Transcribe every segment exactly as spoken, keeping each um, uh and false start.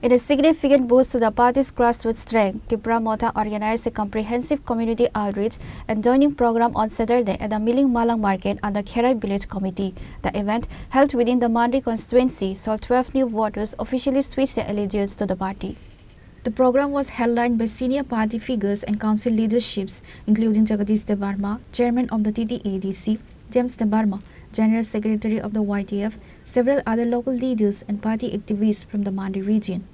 In a significant boost to the party's grassroots strength, Tipra Motha organized a comprehensive community outreach and joining program on Saturday at the Miling Malang Market under Kherai Village Committee. The event, held within the Mandi constituency, saw twelve new voters officially switch their allegiance to the party. The program was headlined by senior party figures and council leaderships, including Jagadish Debbarma, chairman of the T T A D C, James Debbarma, general secretary of the Y T F, several other local leaders and party activists from the Mandi region.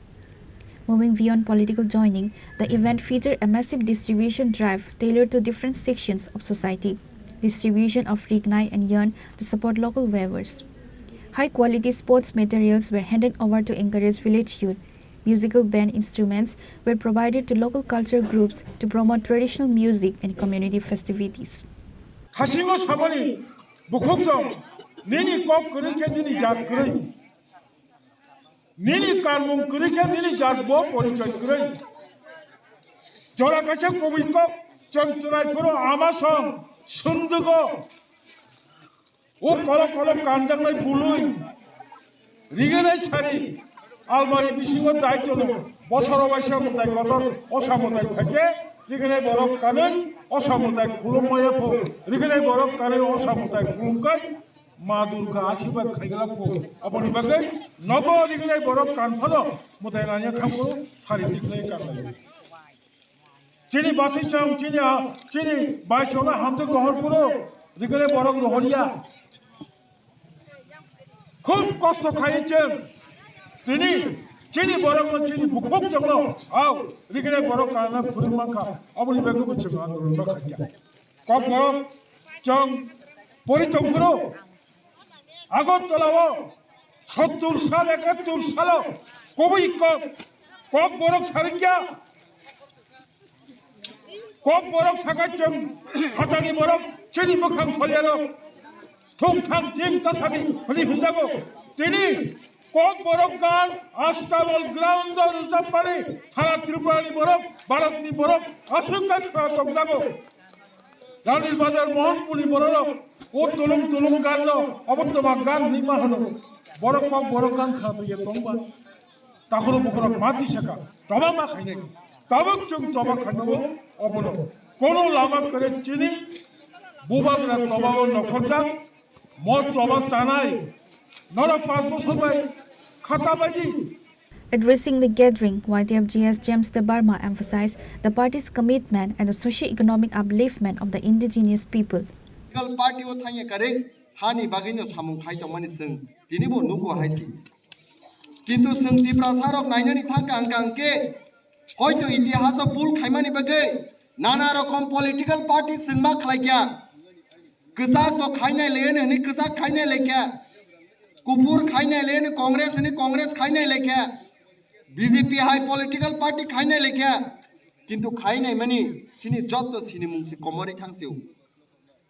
Moving beyond political joining, the event featured a massive distribution drive tailored to different sections of society, distribution of rignai and yarn to support local weavers. High-quality sports materials were handed over to encourage village youth. Musical band instruments were provided to local culture groups to promote traditional music and community festivities. Khasingo samani bukhuk jong nini kok kwrwi khe nini jat kwrwi. Nini kanmung kwrwi khe nini jat bo porichoi kwrwi. Jora kaisa kubui kok chwng chwrai phuru ama song sundugo. O kolo kolo kanjaknai bului, riginai sari, almari bisingo dai tono, bosoro waisa mwtai kotor, osa mwtai phaikhe, riginai borok kanwi, osa mwtai khulum maya pho, riginai borok kanwi, osa mwtai khulum kai, Ma Durga asirwad khaigala pho. Aboni bagwi nogo riginai borok kan phano mwtai nanya thangbo sari tikhlai kanlai. Chini basai chwng, chini, chini baisongno hamjwk rohor phuru, riginai borok rohorya. Khub kosto khai chwng, tini, chini borokno, chini bukhuk chwngno, au, riginai borok kana phwrwng mankha, aboni bagwi bo chwng andolon ma khaikha. Kokborok chwng pori tongphuru, Agartala o sottur sal, ekattur salo kubui kok, Kokborok sarikya. Kokborok sakha chwng phatani borok chini mwkhang soliarok thung thang ching tasadi hwnwi hwnjago. Tini Kokborok gan Astabal ground o rwjapmani sara Tripurani borok, Bharatni borok aswk khe khna tongjago. Rani Bazar Mohanpurni bororok o tulung tulung ganno obo twma gan hwnwi ma hwno. Borok Kokborok gan khna tongya tongba. Takhoro bukhorok ma tisaka, toba ma khainai. Tabuk chwng toba khainai obono. Kono lama kwrwi chini bubagra toba o nokhorjak, mo toba chanai. Noro panch bochor bai khata baidi. Addressing the gathering, Y T F G S James Debbarma emphasized the party's commitment and the socio-economic upliftment of the indigenous people. Political party o thangya kwrwi hani bagwino samung khai tongmani chwng tini bo nugo hai si. Kintu chwng Tiprasa rok nainani thangka hwnkha hwnkhe hoito itihaso bul khaimani bagwi nana rokom political party chwng ma khlaikha. Kwchak bo khainai le hwnwi kwchak khainai le kha. Kuphur khainai le hwnwi Congress hwnwi Congress khainai le kha. B J P hai political party khainai le kha. Kintu khainai mani chini jotto sinimung si komorwi thang sio.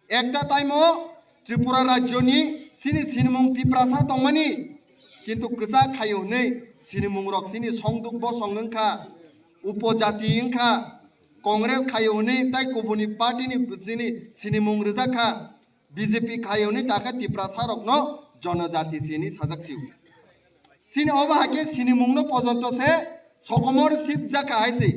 Ekta time o Tripura rajyo ni chini sinimung Tiprasa tongmani, kintu kwchak khaio hwnwi sinimung rok chini songduk bosong wngkha, upojati wngkha, Congress khaio hwnwi tai kubuni party ni chini sinimung rwjak kha, B J P khaio hwnwi takhe Tiprasa rokno jonojati si hwnwi sajak sio. Chini obo hakhe sinimung no pojonto se sokomor sipjak kha hai se.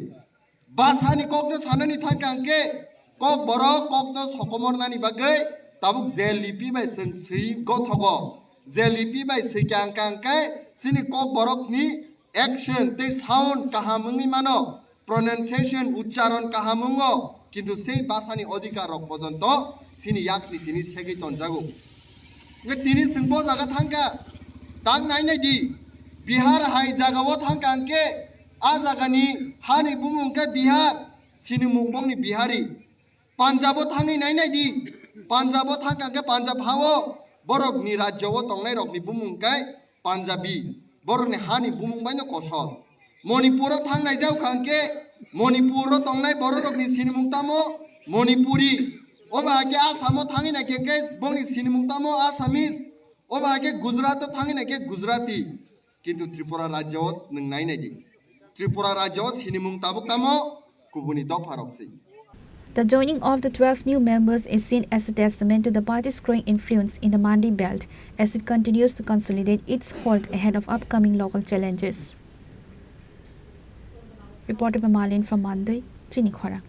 Bwsani kokno sanani thangkha hwnkhe, Kokborok kokno sokomornani bagwi tabuk je lipi bai chwng swi gothogo. Je lipi bai swikha hwnkha hwnkhe chini Kokborokni action tei sound kaham wngwi mano, pronunciation, uchcharon kaham wngo, kintu sei bwsani odhikar rok pojonto chini yakni tini segwi tonjago. Hwnkhe tini chwng bo jaga thangkha, tak nainai di, Bihar hai jagao thangkha hwnkhe, a jagani hani bumung khe Bihar, sinimung bongni Bihari. Punjabo thangwi nainai di, Punjabo thangkha hwnkhe Punjab hao borokni rajyo o tongnai rokni bumung khe Punjabi, borokni hani bumung baino kosol. Manipuro thang naijak kha hwnkhe Manipuro tongnai bororokni sinimung tamo Manipuri. Obo hakhe Asamo thangwi naikhe hwnkhe bongni sinimung tamo Assamese. Obo hakhe Gujarato thangwi naikhe Gujarati. Kintu Tripura rajyo o nwng nainai di. Tripura rajyo o sinimung tabuk tamo kubuni dopha rok se. The joining of the twelve new members is seen as a testament to the party's growing influence in the Mandi belt as it continues to consolidate its hold ahead of upcoming local challenges. Reporter by Malin from Mandai, Chini Khorang.